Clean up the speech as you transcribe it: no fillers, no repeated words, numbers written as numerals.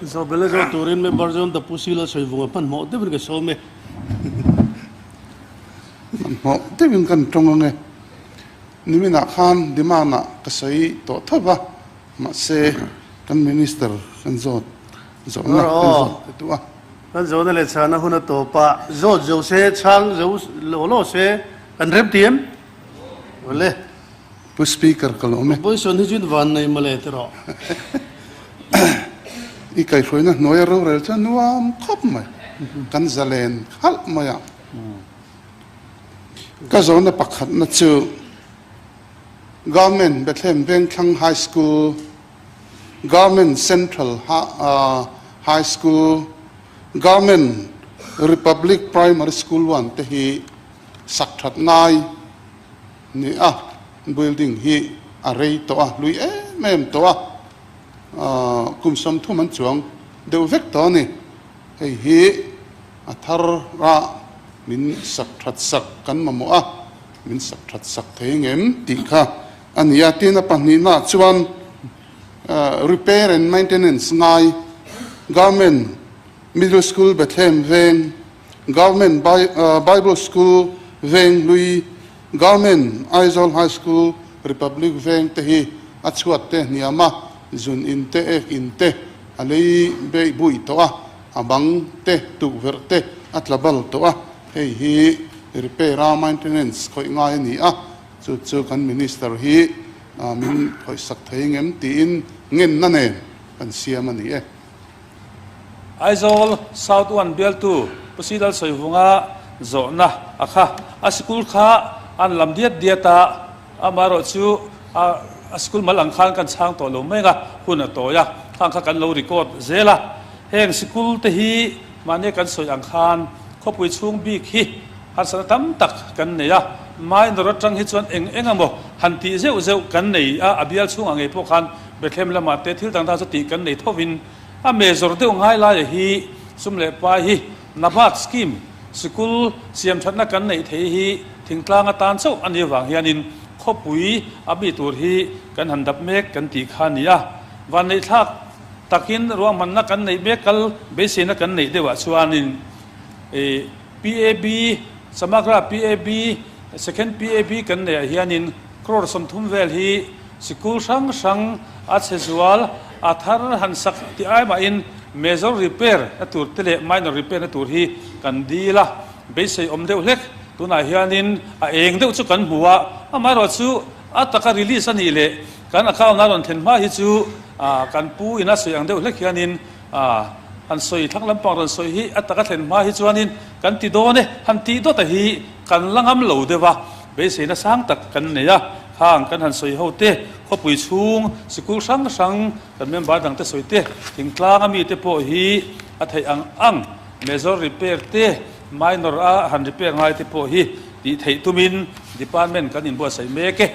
Zawhbel a zawh turin member zawng ta Pu Sila Sawivunga hmanhmawh deuhin ka sawm e. Hmanhmawh deuhin kan tawng ang e. Niminah khan demand ah ka sawi tawh tho va, mahse kan Minister kan zawt zawhna kan zawt ta duh a. Kan zawhna leh chhana hun a tawp a, zawt zo se, chhang zo law law se kan rem ti em? Awle. Pu Speaker ka lawm e. Opposition hi chu in van nei mawle ti rawh. I kaihhruaina hnuaia rorel chu a nuam khawp mai. Kan zalen khalh mai a. Ka zawhna pakhatna chu Government Bethlehem Vengthlang High School, Government Central High School, Government Republic Primary School one te hi sak that ngai ni a, building hi a rei tawh a, hlui em em tawh a, kum 30 an chuang deuh vek tawh a ni. Hei hi a thar a min sak that sak kan mamawh a, min sak that sak thei ngem tih kha a ni a. Tin, a pahnihnaah chuan repair and maintenance ngai Government Middle School Bethlehem Veng, Government Bible School Veng Hlui, Government Aizawl High School Republic Veng te hi a chhuat te hniam a, zun in te, ek in te a lei beih buih tawh a, a bang te, tukverh te a tla bal tawh a, hei hi repair a maintenance khawih ngai a ni a, chu chu kan Minister hi min khawihsak thei ngem tiin ngenna nen kan siam a ni e. Aizawl South One bialtu Pu Sidal Sawivunga zawhna a kha. A sikul kha an lam diat diat a, amaherawh chu a sikul mal ang khan kan chhang tawh lo mai ang a, hun a tawi a, khang kha kan lo record zel a. Heng sikul te hi mahni kan sawi ang khan khawpui chhung bik hi harsatna tam tak kan nei a, minor atang hi chuan eng eng emaw han tih zeuh zeuh kan nei a, a bial chhungah ngei pawh khan Bethlehem lamah te thil dang dang chu tih kan nei thovin a mezawr deuh ngai laia hi sum leh pai hi Nabard scheme sikul siam thatna kan neih thei hi thingtlang atan chauh a nih avang hianin khawpui a mi tur hi kan han dap mek kan tih kha a ni a. Vanneihthlak takin ruahmanna kan neih mek kal beiseina kan neih deuhah chuanin PAB, Samagra PAB, Second PAB kan neihah hianin crore 30 vel hi Sikul hrang hrang a chhe zual, a thar han sak tih ai mahin major repair na tur te leh minor repair na tur hi kan dil a, beisei awm deuh hlek. Tunah hianin a eng deuh chu kan hmu a, amaherawh chu a taka release a nih leh kan account a rawn thlen hma hi chu kan pu in a sawi ang deuh hlek hianin han sawi thlang lampang rawn sawi hi a taka thlen hma hi chuanin kan ti dawn e, han tih dawt a hi kan la ngam lo deuh a, beiseina sang tak kan nei a. Khang kan han sawi ho te, khawpui chhung, sikul hrang hrang kan member dang te sawi te, thingtlang a mite pawh hi a theih ang ang major repair te, minor a han repair ngai te pawh hi tih theih tumin department kan inbuatsaih mek e.